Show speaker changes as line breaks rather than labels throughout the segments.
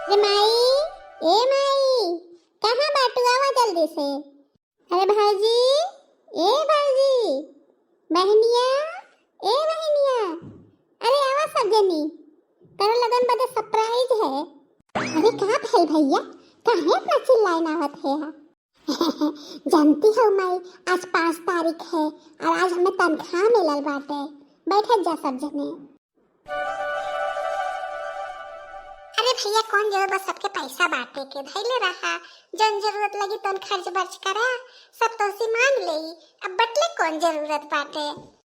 अरे माई, ए माई, कहाँ बाटू? आवा जल्दी से। अरे भाईजी, ए भाईजी, बहनिया, ए बहनिया, अरे आवा सब जनी, तारा लगन बदे सरप्राइज है। अरे का भइल भैया, काहे इतना चिल्लाइन आवत है? जानती हो माई, आज 5 तारीख है और आज हमें तनख्वाह मिलल बाटे। बैठे जा सब जने। अरे भैया, कौन जरूरत बस सबके पैसा बांटे के? धैले रहा, जौन जरूरत लगी तौन खर्च बर्च करा। सब तो उसी मांग लेई, अब बटले कौन जरूरत बाटे?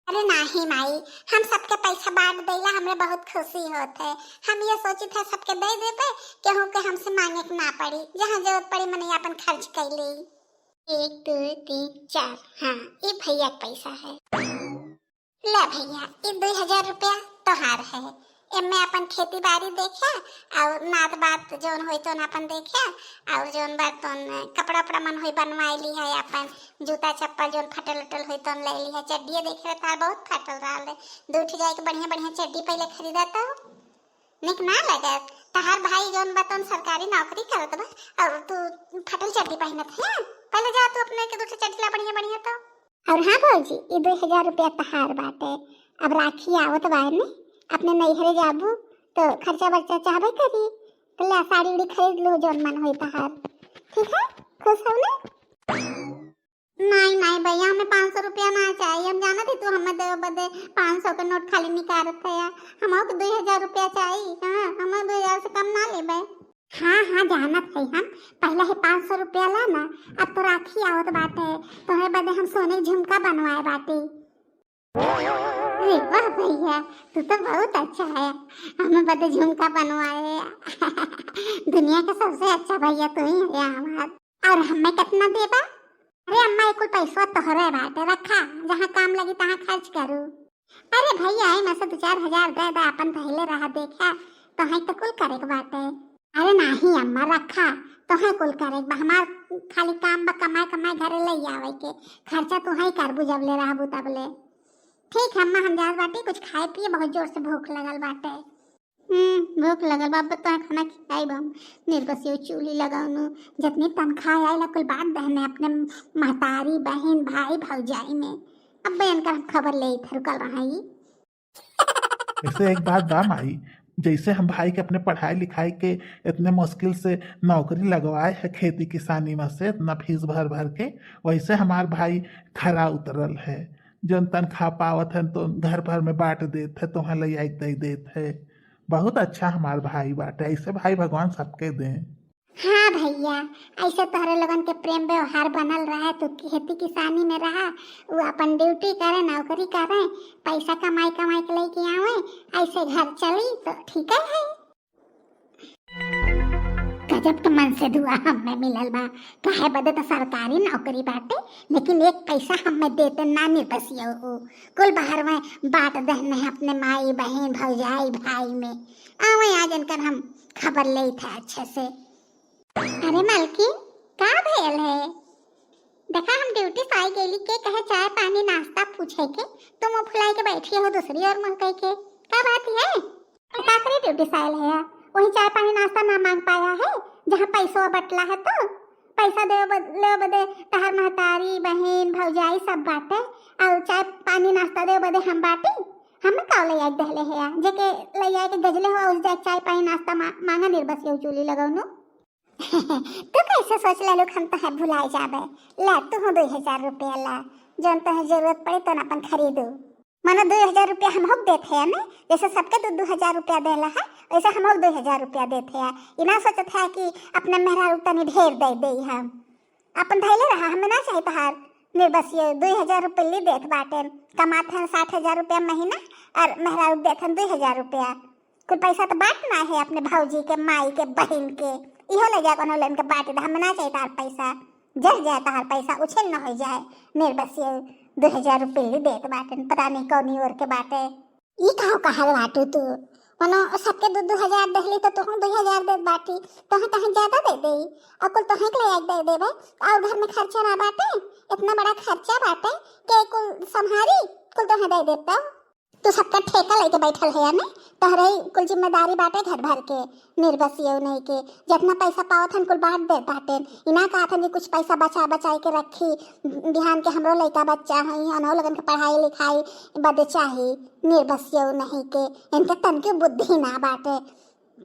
अरे नाही माई, हम सबके पैसा बांट देला हमरे बहुत खुशी होत है। हम ये सोची थे सबके दे देबे, केहू के हमसे मांगे के ना पड़ी। जहाँ जरूरत पड़ी मने अपन खर्च कर ली। एक, दो, तीन, चार, हाँ, ये भैया के पैसा है। ले भैया, ये 2000 रुपया तोहार है। एमे अपन खेती बाड़ी देखा और नात बात जौन होई तौन अपन देखा और जौन बात तौन कपड़ा उपड़ा मन होई बनवाई ली है। अपन जूता चप्पल जौन फटल उटल होई तौन ले ली है। चड्डिए देखे रहे तार बहुत फटल रहा है। दू ठे जाए के बढ़िया बढ़िया चड्डी पहले खरीदा तो निक ना लगत। तहार भाई जौन बा तौन सरकारी नौकरी करत बा और तू फटल चड्डी पहनत है। पहले जा तू अपने के दू ठे चड्डी ला बढ़िया बढ़िया तो। और हाँ भौजी, ये 2000 रुपया तहार बाटे। अब राखी आवत बा ने, अपने नैहरे जाबू तो खर्चा बर्चा चाहबे करी, तो ले साड़ी उड़ी खरीद लो जौन मन होई तहार। ठीक है? खुश हो ना? नहीं नहीं भैया, हमें 500 रुपया ना चाहिए। हम जाना थी तू हमें दे बदे 500 के नोट खाली निकालत है। हम के 2000 रुपया चाहिए। हाँ, हम 2000 से कम ना लेबे। हाँ हाँ, जानत है हम। पहले ही 500 रुपया ला ना। अब तो राखी आवत बाटे, तोहरे बदे हम सोने के झुमका बनवाए बाटे। अरे वाह भैया, तू तो बहुत अच्छा है, हमें बदे झुमका बनवाए। दुनिया का सबसे अच्छा भैया तू ही है हमार। और हमें कितना देबा? अरे अम्मा, ये कुल पैसा तोहरे बाटे, रखा, जहाँ काम लगी तहाँ खर्च करू। अरे भैया, एमे से 2-4 हजार दे दे, अपन पहले रहा देखा तो है तो कुल करे के बाटे। अरे नहीं अम्मा, रखा, तो है कुल करे के बा। हमार खाली काम बा कमाए कमाए घरे ले आवे के, खर्चा तू है करबू जब ले रहबू तब ले। ठीक है अम्मा, हम जात बाटे कुछ खाए पिए, बहुत जोर से भूख लगल बाटे। भूख लगल बा तो खाना खिलाई हम। निर्बसियो चूल्ही लगाउनु, जितनी तनख्वाह आइला कुल बात बहने अपने महतारी, बहन, भाई, भौजाई में। अब बहन का हम खबर ले रुकल रहा।
ऐसे एक बात बा माई, जैसे हम भाई के अपने पढ़ाई लिखाई के इतने मुश्किल से नौकरी लगवाए है खेती किसानी में से इतना फीस भर भर के, वैसे हमार भाई खरा उतरल है। जौन तनख्वाह पावत है तो घर भर में बांट देत है, तो ले आई दे देत है। बहुत अच्छा हमार भाई बाटे। ऐसे भाई भगवान सबके दें।
हाँ भैया, ऐसे तोहरे लोगन के प्रेम व्यवहार बनल रहा। तू खेती किसानी में रहा, वो अपन ड्यूटी करे, नौकरी करे, पैसा कमाई कमाई के लेके आवे, ऐसे घर चली तो ठीक है। गजब के मन से दुआ हमें मिलल बा। काहे बदे तो सरकारी नौकरी बाटे, लेकिन एक पैसा हमें देते ना निर्बसियो हो। कुल बाहर में बांट दहने है अपने माई, बहन, भौजाई, भाई में। आवे आज इनकर हम खबर ले थे अच्छे से। अरे मालकिन, का भयल है? देखा, हम ड्यूटी से आई गेली के कहे चाय पानी नाश्ता पूछे के, तुम मुँह फुलाई के बैठी हो दूसरी और मुँह कह के। का बात है? का करे ड्यूटी से आयल है, वही चाय पानी नाश्ता ना मांग पाया है? जहाँ पैसों बटला है तो पैसा दे ले बदे तहर महतारी, बहन, भौजाई सब बाटे और चाय पानी नाश्ता दे बदे हम बाटी। हमें का ले आए दहले है? जेके ले आए के गजले हो, उस जाए चाय पानी नाश्ता मांगा। निर्बस ये चूली लगाउनु। तू कैसे सोच ले हम तो है भुलाए जाबे? ला, तू हो 2000 रुपया ला, जौन तो है जरूरत पड़े तो अपन खरीदू। मानो 2000 रुपया हम होक देते हैं ना, जैसे सबके दो दो हजार रुपया देला है, वैसे हम होक 2000 रुपया देते हैं। इना सोचत है कि अपने मेहरा तनी ढेर दे दे हम। अपन धैले रहा, हमें ना चाहिए तहार। निर्बस ये 2000 रुपये ली देत बाटे। कमाते हैं 60,000 रुपया महीना और मेहरा देत हैं 2000 रुपया। कुल पैसा तो बांटना है अपने भौजी के, माई के, बहन के। इहो ले जा, कोनो लेन के बांट दे। हमें ना चाहिए तार पैसा। जल जाए तार पैसा, उछल न हो जाए। निर्बस ये 2000 रुपये ली देत बाटे, पता नहीं कौनी और के बाटे। ई कहो कहा बाटू तू? मानो सबके दो दो हजार दहली तो तुम 2000 देत बाटी, तोहे कहीं ज्यादा दे दे और कुल तोहे के ले दे देबे और घर में खर्चा ना बाटे? इतना बड़ा खर्चा बाटे के कुल संभारी कुल तोहे दे देता। तू सबका ठेका लेके बैठल है ने, तोहरे ही कुल जिम्मेदारी बाटे घर भर के। निर्बसियो नहीं के जितना पैसा पावत हन कुल बांट दे बाटे। इना कहत हन कि कुछ पैसा बचा बचाई के रखी, बिहान के हमरो लइका बच्चा हई, अनहो लगन के पढ़ाई लिखाई बदे चाही। निर्बसियो नहीं के इनके तनके बुद्धि ना बाटे।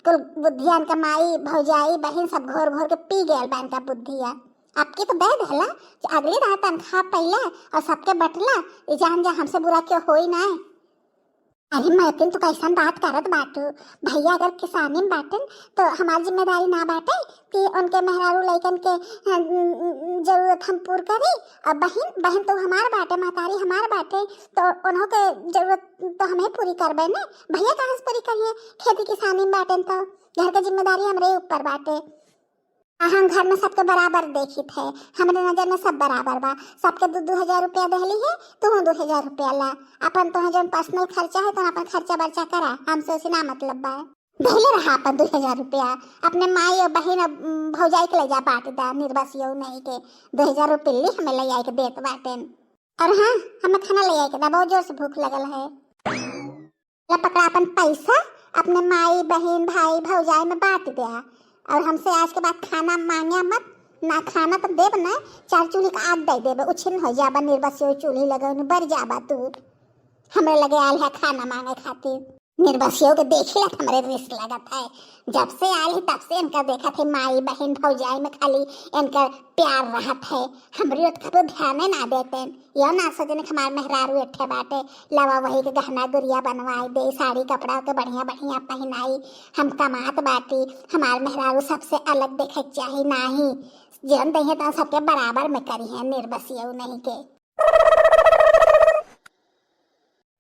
कुल बुद्धिया इनका माई भौजाई बहन सब घोर घोर के पी गयल बा इनका बुद्धिया। आपकी तो दे देला अगली रात तनख्वाह पहला और सबके बटला। ई जान जा हमसे बुरा क्यों होई ना। अरे मैतिन, तू कैसन बात करत बाटू? भैया अगर किसानी में बाटन तो हमार जिम्मेदारी ना बाटे कि उनके मेहरारू लइकन के जरूरत हम पूर करी? और बहन, बहन तो हमार बाटे, महतारी हमार बाटे, तो उन्हों के जरूरत तो हमें पूरी करबे ने। भैया कहाँ से पूरी करिए? खेती किसानी में बाटन तो घर के जिम्मेदारी हमरे ऊपर बाटे। हम घर में सबके बराबर देखी थे, हमरे नजर में सब बराबर बा। सबके 2-2 हजार रुपया दहली है, तू 2 हजार रुपया ला। अपन तो जो पर्सनल खर्चा है तो अपन खर्चा बर्चा करा, हमसे उसे ना मतलब बा। दहले रहा अपन 2 हजार रुपया, अपने माई और बहन और भौजाई के ले जा बांट दा। निर्बसियो नहीं के 2 हजार रुपये ली हमें ले आई के देत बाटेन। और हाँ, हमें खाना ले आई के दा, बहुत जोर से भूख लगल है। ला पकड़ा अपन पैसा, अपने माई बहन भाई भौजाई में बांट दिया और हमसे आज के बाद खाना मांगे मत ना। खाना तो देब ना, चार चूल्ही का आग दे देबे, उछिन हो जाबा। निर्बसियो चूल्ही लगौन बर जाबा तू। हमरे लगे आयल है खाना मांगे खातिर। निर्बसियों के देखी ला हमरे रिस लगत है। जब से आयल ही तब से इनका देखा थे, माई बहन भौजाई में खाली इनका प्यार रहत है, हमरी ओर कभी ध्यान ना देते। यो ना सोचने कि हमार मेहरारू एठे बाटे, लवा वही के गहना गुड़िया बनवाई दे, साड़ी कपड़ा के बढ़िया बढ़िया पहनाई। हम कमात बाटी, हमार मेहरारू सबसे अलग देखे के चाही। नाही जन दही तो सबके बराबर में करी है। निर्बसियो नहीं के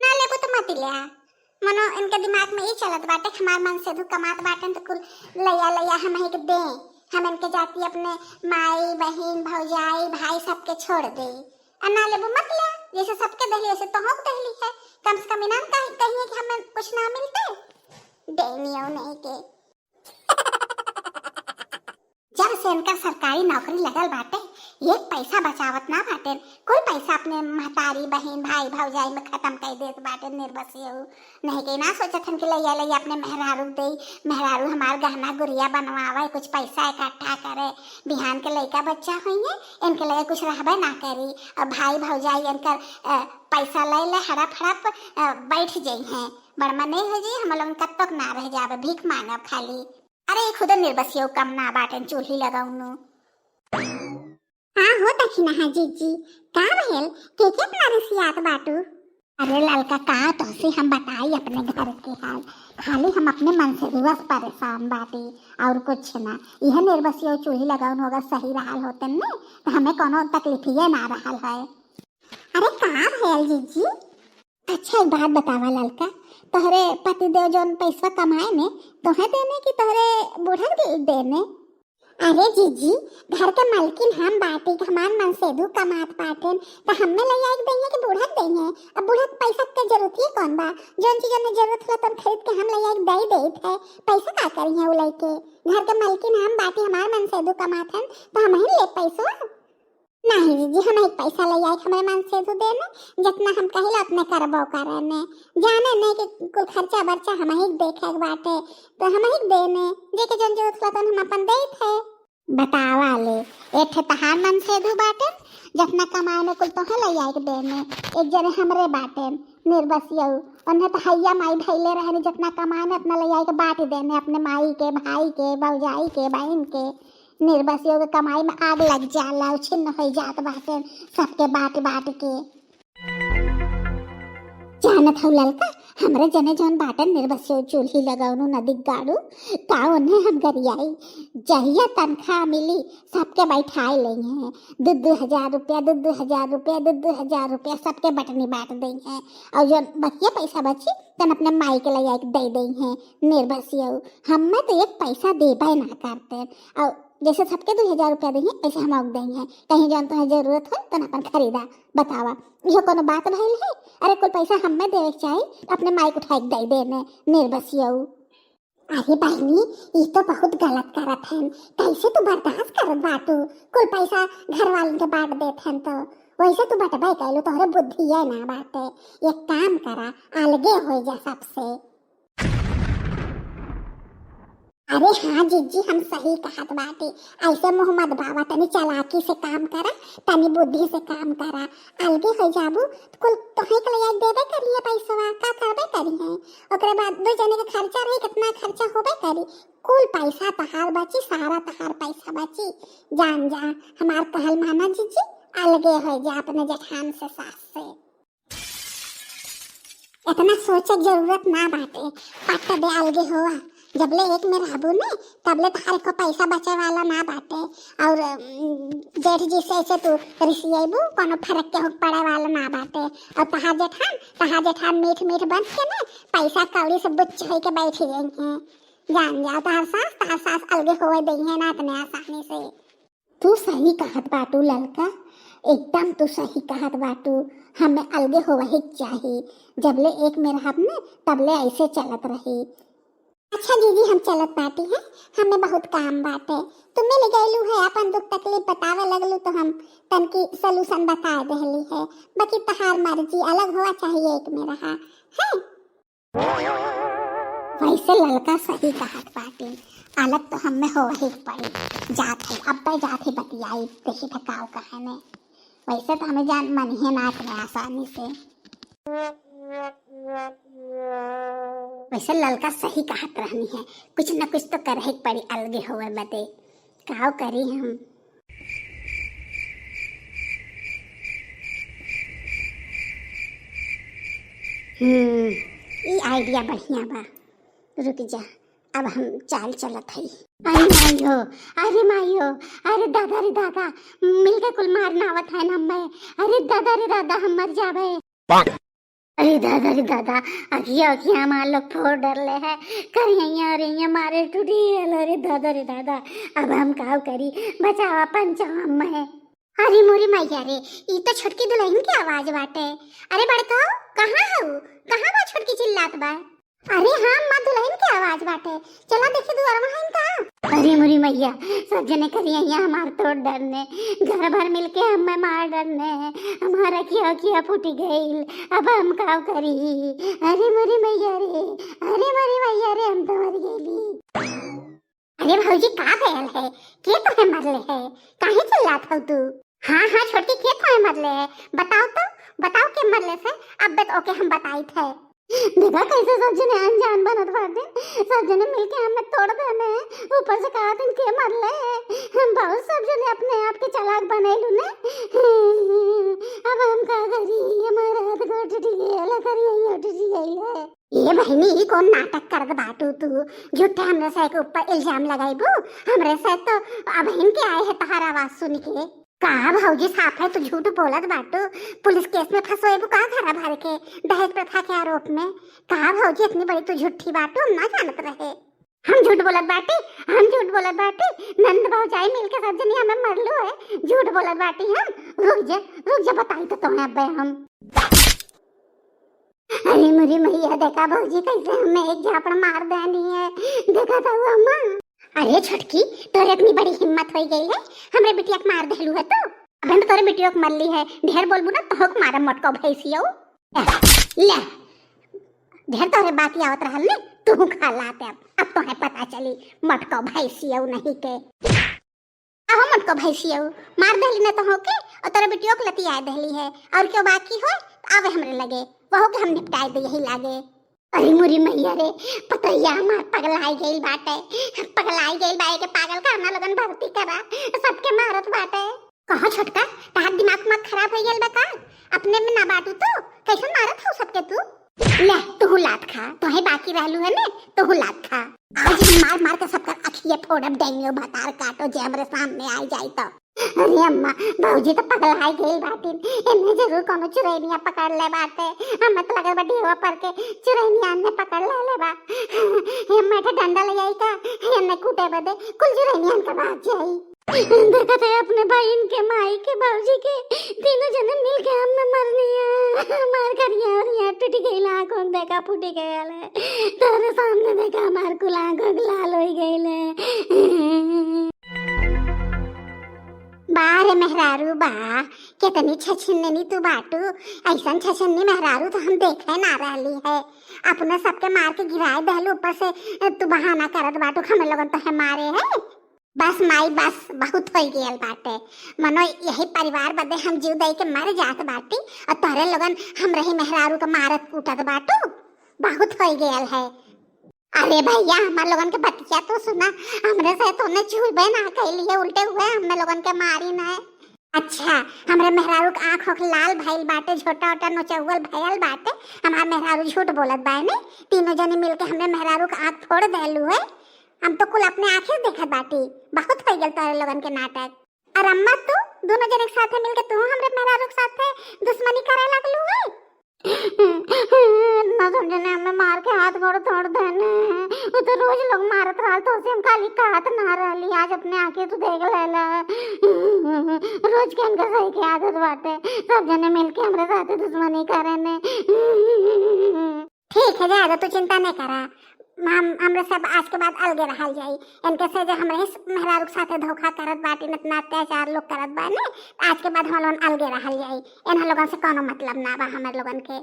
ना लेबो तो मत लिया। मनो इनके दिमाग में ये चलत बाटे, हमार मन से धु कमात बाटे तो कुल लैया लैया हम ही के दे, हम इनके जाती अपने माई बहन भौजाई भाई सबके छोड़ दे। आ ना लेबो मत लिया, जैसे सबके दहली वैसे तो हम दहली है। कम से कम इनाम कहिए कि हमें कुछ ना मिलते। देनियो नहीं के जब से इनका सरकारी नौकरी लगल बाटे, एक पैसा बचावत ना बाटे। कुल पैसा अपने महतारी बहन भाई भौजाई में खत्म कर देत बाटे। निर्बसियो नहीं के ना सोचत हन कि लैया लैया अपने मेहरारू दे, मेहरारू हमार गहना गुड़िया बनवावे, कुछ पैसा इकट्ठा करे। बिहान के लइका बच्चा होइए, इनके लगे कुछ रहबे ना करी और भाई भौजाई इनकर पैसा ले ले हड़प हड़प बैठ जाइ हैं। बड़मा नहीं हो जाई, हम लोग कब तक ना रह जावे, भीख मांगब खाली। अरे ये खुद निर्बसियो कम ना बाटन चूल्ही लगाउनु। हाँ हो दक्षिणा। हाँ जीजी, का भइल? के के अपना रिसियात बाटू? अरे ललका, का तो से हम बताई अपने घर के हाल। खाली हम अपने मन से भी बस परेशान बाटी और कुछ ना। यह निर्बसियो चूल्ही लगाउन होगा सही रहल होते ने तो हमें कोनो तकलीफ ही ना रहल है। अरे का भइल जीजी? अच्छा एक बात बतावा ललका, तोहरे पतिदेव जौन पैसा कमाए ने तोहे देने कि तोहरे बूढ़ा के देने? अरे जीजी, घर के मालकिन हम बाटी, हमार मन से दू कमात बाटेन तो हमें ले आके देंगे कि बूढ़ा के देंगे? अब बूढ़ा के पैसा के जरूरत ही कौन बा? जौन चीज में जरूरत होला तब खरीद के हम ले आके दे देत है। पैसा का करी है उ लइके? घर के मालकिन हम बाटी, हमार मन से दू कमात हन तो हम ही ले पैसा। नहीं जीजी, हम एक पैसा ले आए हमारे मन से तो देने, जितना हम कहिला उतने करबो करने। जाने नहीं कि कुल खर्चा बर्चा हम ही देखे के बाटे तो हम ही देने, जेके जौन जरूरत होला तौन हम अपन देत है। बतावा ले, एक ठे तहार मन से दू बाटे, जितना कमाए में कुल तोहे ले आए के देने। एक जने हमरे बाटे निर्बसियऊ, उन्हें तो हैया माई धैले रहने, जितना कमाए में उतना ले आए के बांट देने अपने माई के भाई के भौजाई के बहन के। निर्बसियों के कमाई में आग लग जाला, छिन्न हो जात बाटे सबके बांट बांट के। जानत हौ ललका, हमरे जने जौन बाटन निर्बसियो चूल्ही लगाउनु नदी गाड़ू का, उन्हें हम गरियाई। जहिया तनख्वाह मिली सबके बैठाए लई हैं, 2-2 हजार रुपया, 2-2 हजार रुपया, 2-2 हजार रुपया सबके बटनी बांट दई हैं और जौन बकिया पैसा बची तन अपने माई के लिए दे दई हैं। निर्बसियो हमें तो एक पैसा देबे ना करते और जैसे सबके 2 हजार रुपया दही ऐसे हम और दही हैं। कहीं जौन तुम्हें जरूरत हो तो अपन खरीदा। बतावा, इहो कोनो बात भइल है? अरे कुल पैसा हमें देवे के चाही, अपने माई को उठाई दे देने। निर्बसियऊ। अरे बहनी, ये तो बहुत गलत करत हन। कैसे तू बर्दाश्त करत बाटू? कुल पैसा घर वालन के बांट देत हन तो वैसे तू बटबे कैलू, तोहरे बुद्धि है ना बाटे। एक काम करा, अलगे हो जा सबसे। अरे हाँ जीजी, हम सही कहत बाटी। ऐसे मुँह मत बावा, तनी चालाकी से काम करा, तनी बुद्धि से काम करा। अलगे हो जाबू तो कुल तोहे के लिए देबे करिए पैसवा, का करबे करी है। ओकरे बाद दो जने के खर्चा रही, कितना खर्चा होबे करी, कुल पैसा तहार बची, सारा तहार पैसा बची। जान जा, हमार कहल माना जीजी, अलगे हो जा अपने जेठान से, सास से। इतना सोचे के जरूरत ना बाटे, पट दे अलगे होआ। जबले एक में रहबू ने तबले तहार को पैसा बचे वाला ना बाटे। और जेठ जी से ऐसे तू रिसिएबू, कोनो फर्क के हो पड़े वाला ना बाटे। और तहार जेठान मीठ मीठ बन के ना पैसा कौड़ी से बुच्च होई के बैठ गई हैं। जान जाओ, तहार सास अलगे होए दई है ना इतने आसानी से। तू सही कहत बाटू ललका, एकदम तू सही कहत बाटू। हमें अलगे हो वही चाहिए। जबले एक में रहब ने तबले ऐसे चलत रही। अच्छा दीदी, हम चलत बाटी है, हमें बहुत काम बाटे। तुम मिल गईलू है, अपन दुख तकलीफ बतावे लगलू तो हम तनकी सलूशन बता देली है। बाकी तहार मर्जी, अलग हुआ चाहिए एक में रहा है। वैसे ललका सही कहत बाटी, अलग तो हमें हो ही पड़ी। जात है अब पे जात है बतियाई, देखी थकाव कहे ने। वैसे तो हमें जान मन है ना इतने आसानी से। वैसे ललका सही कहत रहनी है, कुछ न कुछ तो करे ही पड़ी अलगे होवे बदे। काव करी हम? ई आइडिया बढ़िया बा। रुक जा, अब हम चाल चलत हई। अरे माइयो, अरे माइयो, अरे दादा रे दादा, मिलके कुल मारना आवत है ना मैं। अरे दादा रे दादा, हम मर जावे। अरे दादा रे दादा, अखिया अखिया हमार लोग फोड़ डरले है, करिया अरे मारे टूटी गेल। अरे दादा रे दादा, अब हम काव करी? बचावा पंचवा मैं। अरे मोरी मैया रे, ई तो छोटकी दुल्हन की आवाज बाटे। अरे बड़का, कहाँ हऊ? कहाँ बा छोटकी चिल्लात बा? अरे हाँ माँ, दुल्हन की आवाज बाटे, चला देखे दुआर में का। अरे मोरी मैया, सब जने करिया हमार तोड़ डरने, घर भर मिलके हमें मार डरने, हमारा किया किया फूट गईल, अब हम काव करी? अरे मोरी मैया रे, अरे मोरी मैया रे, हम तो मर गईली। अरे भौजी, का भयल है? के तो है मरले है? काहे चिल्लात हो तू? हाँ हाँ छोटी, के तो है मरले है? बताओ तो, बताओ के मरले से? अब बत ओके हम बताई थे। देखा कैसे सब जने अनजान बनत बाटे, सब जने मिलके हमें तोड़ देने, ऊपर से कहा दिन के मरले है। हम बहुत सब जने अपने आप के चालाक बनैलू ने। अब हम का करी? हमारा हाथ गोड़ टूट गया, करी टूट गई है। ये बहनी, ई कौन नाटक करत बाटू तू? झूठे हमरे से के ऊपर इल्जाम लगाइबू? हमरे से तो अब के आए है तहार आवाज सुन के। का भौजी, साफ है तू झूठ बोलत बाटू। पुलिस केस में फंसोएबू का घरा भर के दहेज प्रथा के आरोप में? का भौजी, इतनी बड़ी तू झूठी बाटू, हम ना जानत रहे। हम झूठ बोलत बाटी? हम झूठ बोलत बाटी? नंद भौजाई मिलके सब जनी हमें मरलू है, झूठ बोलत बाटी हम? रुक जा, रुक जा, बताई तो तुम्हें अब्बे हम। अरे मुरी मैया, देखा भौजी कैसे हमें एक झापड़ मार देनी है, देखा था वो अम्मा। अरे छोटकी, तोरे इतनी बड़ी हिम्मत हो गई है, हमरे बिटिया के मार देलू है तो? अब हम तोरे बिटिया के मरली है, ढेर बोलबू ना तो मारा मटको भैंसियो। ले, ढेर तोरे बात आवत रहल ने, तू खा लाते। अब तो है पता चली मटको भैंसियो नहीं के। आहो मटको भैंसियो, मार देली ना तो होके और तोरे बिटियो के लतिया देली है। और क्यों बाकी हो तो आवे हमरे लगे, वहो के हम निपटाए दे यही लागे। अरे मुरी मैया रे, पतैया हमार पगलाई गइल बाटे, पगलाई गइल बाए के पागल खाना लगन भर्ती करा, सबके मारत बाटे। कहाँ छोटका, तहार दिमाग उमाग खराब हो गेल बा का? अपने में ना बाटू तो कैसन मारत हो सबके तू? ले तू लात खा, तोहे बाकी रहलू है ने, तू लात खा। आज हम मार मार के सबका अखिए फोड़ब, डेंगियो भतार काटो जे हमरे सामने आई जाई तो। अरे अम्मा, भौजी तो पगलाई गइल बाटी, एने जरूर कोनो चुरैनिया पकड़ ले बाटे। हमें तो लगल बा ढेवा पर के चुरैनिया ने पकड़ ले ले बा। हे मैं डंडा ले आई का एने कूटे बदे, कुल चुरैनिया के भाग जाई। देखा थे अपने भाई के माई के बाबूजी के तीनों जने मिल के हमें मरनिया मार करिया और यहाँ टूट गई, आंखों देखा फूट गया है तेरे सामने, देखा हमार कुल आंखों लाल हो गई है। बारे मेहरारू बा, कितनी छछिन्नी तू बाटू। ऐसन छछिन्नी मेहरारू तो हम देखे ना रहली है। अपने सबके मार के गिराए दहलू, ऊपर से तू बहाना करत बाटू हमें लोगन तो है मारे है। बस माई बस, बहुत हो गयल बाटे। मनो यही परिवार बदे हम जीव दई के मर जात बाटी और तोहरे लोगन हम रही मेहरारू के मारत कूटत बाटू। बहुत हो गयल है। अरे भैया हमार लोगन के बतिया तो सुना, हमरे से तो ने छुबे ना कैली है, उल्टे हुए हमने लोगन के मारी ना है। अच्छा हमरे मेहरारू के आँख ओख लाल भइल बाटे, झोटा ओटा नोचौवल भयल बाटे, हमार मेहरारू झूठ बोलत बा ने। तीनों जने मिलके हमरे मेहरारू के आँख फोड़ देलू है। हम तो कुल अपने आँखें से देखत बाटी। बहुत हो गयल तोहरे लोगन के नाटक। और अम्मा तू दोनों जने के साथे मिलके तू हमरे मेहरारू के साथे दुश्मनी करे लगलू है।
ना समझने हमें मार के हाथ गोड़ तोड़ देने। वो तो रोज लोग मारत रहल तो उसे हम खाली कहत ना रहली, आज अपने आंखें तो देख लेला। रोज के उनका सही के आदत बाटे, सब जने मिलके हमरे साथे दुश्मनी करे ने।
ठीक है ज्यादा तू चिंता नहीं करा, हम हमरे सब आज के बाद अलगे रहल जाई। इनके से जो हमरे मेहरारू के साथे धोखा करत बाटी, इतना अत्याचार लोग करत बा ने, आज के बाद हम लोगन अलगे रहल जाई। इन लोगन से कोनो मतलब ना बा हमर लोगन के।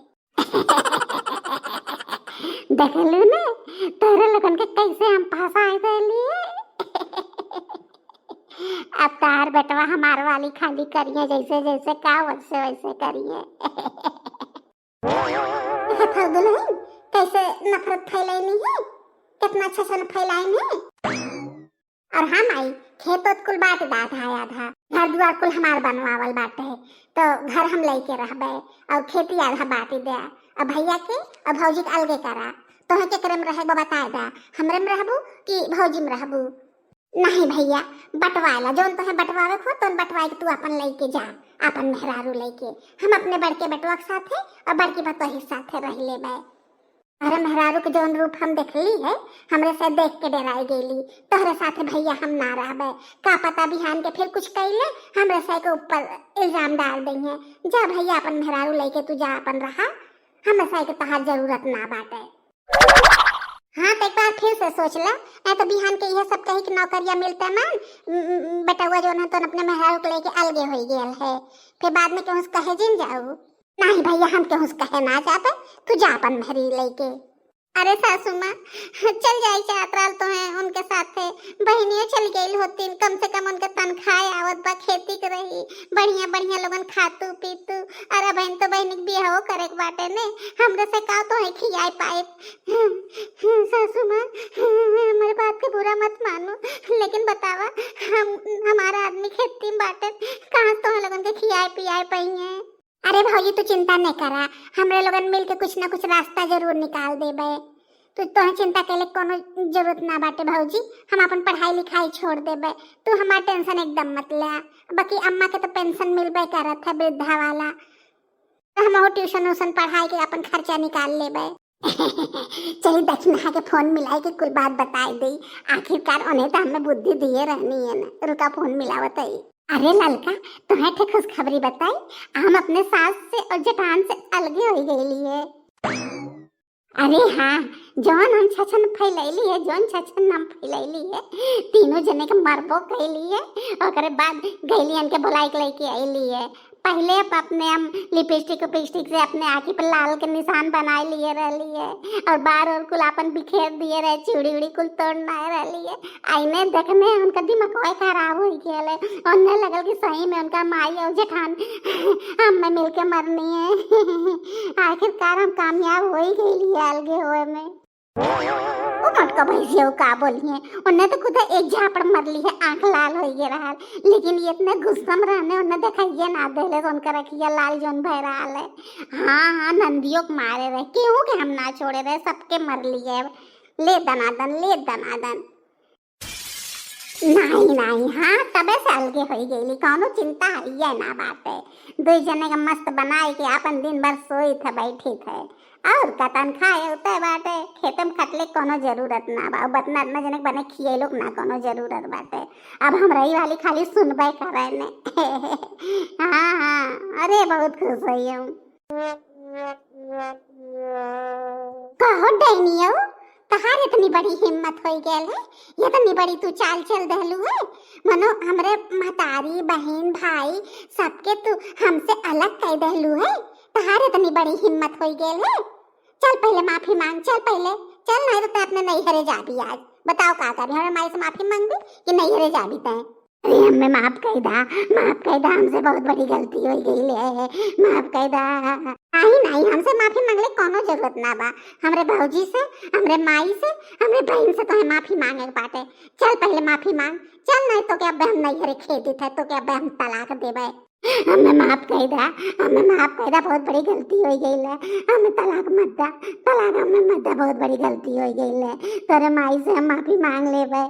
देखलू ने तोरे लोगन के कैसे हम फंसाए देली। अब तार बेटवा हमार वाली खाली करिए, जैसे जैसे का वैसे वैसे करिए।
देखत हौ दुल्हन कैसे नफरत फैलैनी है, कितना अच्छा से फैलाइन है। और हम आई खेत उत कुल बाट दा आधा आधा, घर दुआर कुल हमार बनवावल बाटे है, तो घर हम लैके रहबे और खेती आधा बाटी दे। अब भैया के और भौजी के अलगे करा। तोहे के करे में रहे बताए दा, हमरे में रहबू कि भौजी में रहबू? नहीं भैया बटवाला, जोन तोहे बटवावे खो तोन बटवाए के तू अपन लैके जा, अपन मेहरारू लैके। हम अपने बड़के बटुआ के साथे और बड़की बतोही के साथे रह लेबे। अरे मेहरारू के जौन रूप हम देखली है, हमरे से देख के डराई गेली। तोहरे साथे भैया हम ना रहबे, का पता बिहान के फिर कुछ कैले हमरे से के ऊपर इल्जाम डाल देंगे। जा भैया अपन मेहरारू लेके तू जा अपन रहा, हमरे से के तोहार जरूरत ना बाटे। हाँ तो एक बार फिर से सोच ला, नहीं तो बिहान के यह सब कही कि नौकरिया मिलते मान बेटुआ जो है तो अपने मेहरारू के लेके अलगे हो गेल है, फिर बाद में केहू से कहे जिन जाऊ। नहीं भैया हम केहू से कहे ना जाबे, तू जा अपन मेहरी लेके। अरे सासू माँ चल जाई चाहत रहल तो है उनके साथे, बहनियों चल गई होती, कम से कम उनके तनख्वाह आवत बा, खेती के रही बढ़िया बढ़िया लोगन खातू पीतू। अरे बहन तो बहनी के बियाहो करे के बाटे ने, हमरे से का तो है खियाए पाए। सासू माँ हमारे बात के बुरा मत मानो, लेकिन बतावा हम हमारा आदमी खेती में बाटे, कहाँ तो लोगन के खियाए पियाए पाई है। अरे भौजी तू चिंता नहीं करा, हमरे लोगन मिल के कुछ ना कुछ रास्ता जरूर निकाल देबे। तू तोहे चिंता के लिए कोनो जरूरत ना बाटे भौजी, हम अपन पढ़ाई लिखाई छोड़ देबे, तू हमार टेंशन एकदम मत ले। बाकी अम्मा के तो पेंशन मिलबे करत है वृद्धा वाला, तो हम ट्यूशन उशन पढ़ाई के अपन खर्चा निकाल लेबे। चली दक्षिणा के फोन मिलाई के कुल बात बताई दी, आखिरकार उन्हें तो हमें बुद्धि दिए रहनी है ना। रुका फोन मिलावत है। अरे ललका तुम्हें ठे खुशखबरी बताई, हम अपने सास से और जेठान से अलगे हो गई है। अरे हाँ जौन हम छछन फैलैली है, जौन छछन हम फैलैली है, तीनों जने के मरबो कैली है, ओकरे बाद गैलियन के बुलाई के लेके अइली है। पहले अपने हम लिपस्टिक उपिस्टिक से अपने आँखी पर लाल के निशान बनाए लिए रहली है, और बार और कुल अपन बिखेर दिए रहे, चूड़ी उड़ी कुल तोड़ना रहली है। आईने देखने उनका दिमाग खराब हो गया है, उन्हें लगल कि सही में उनका माई और जेठान हम में मिलके मरनी है। आखिरकार हम कामयाब हो ही गई है अलगे हुए में। ओ मोटका भैंसिया का बोलिए, उन्हें तो खुद एक झापड़ मर ली है, आंख लाल हो गया रहा, लेकिन ये इतने गुस्सा में रहने उन्हें दिखाइए ना देले तो उनका रखिए लाल जोन भय रहा है। हाँ हाँ नंदियों के मारे रहे, क्यों के हम ना छोड़े रहे, सबके मर लिए, ले दनादन ले दनादन। नहीं नहीं हाँ तबे से अलगे हो गई, कौनो चिंता है ना बात है। दो जने का मस्त बनाए के अपन दिन भर सोई थे बैठी थे, और का तनख्वाह होते बाटे, खेत में खटले कोनो जरूरत ना बा, बतना इतना जने बने खिए लोग ना कोनो जरूरत बाटे। अब हम रही वाली खाली सुनबे करे ने। हाँ हाँ अरे बहुत खुश हुई हम। कहो डैनियो तहार इतनी बड़ी हिम्मत हो गई है, ये इतनी बड़ी तू चाल चल दहलू है। मनो हमरे महतारी बहन भाई सबके तू हमसे अलग कह दहलू है। तहारे इतनी बड़ी हिम्मत हो गेल है। चल पहले माफी मांग, चल पहले चल, नहीं तो तै अपने नैहरे जाबी आज। बताओ का करी, हमारे माई से माफी मांगबी कि नैहरे जाबी तै?
अरे हमें माफ कर दा, माफ कर दा, हमसे बहुत बड़ी गलती हो गई है, माफ कर दा।
नहीं नहीं, हमसे माफी मांगले कोनो जरूरत ना बा। हमरे भौजी से, हमरे माई से, हमरे बहन से तो माफी मांगे के बाटे। चल पहले माफी मांग चल, नहीं तो क्या अब हम नैहरे खेती थे तो क्या अब हम तलाक देबे।
हमें माफ कर दा, हमें माफ कर दा, बहुत बड़ी गलती हो गई है, हमें तलाक मत दा, तलाक हमें मत दा, बहुत बड़ी गलती हो गई है, तेरे माई से हम माफी मांग लेबे।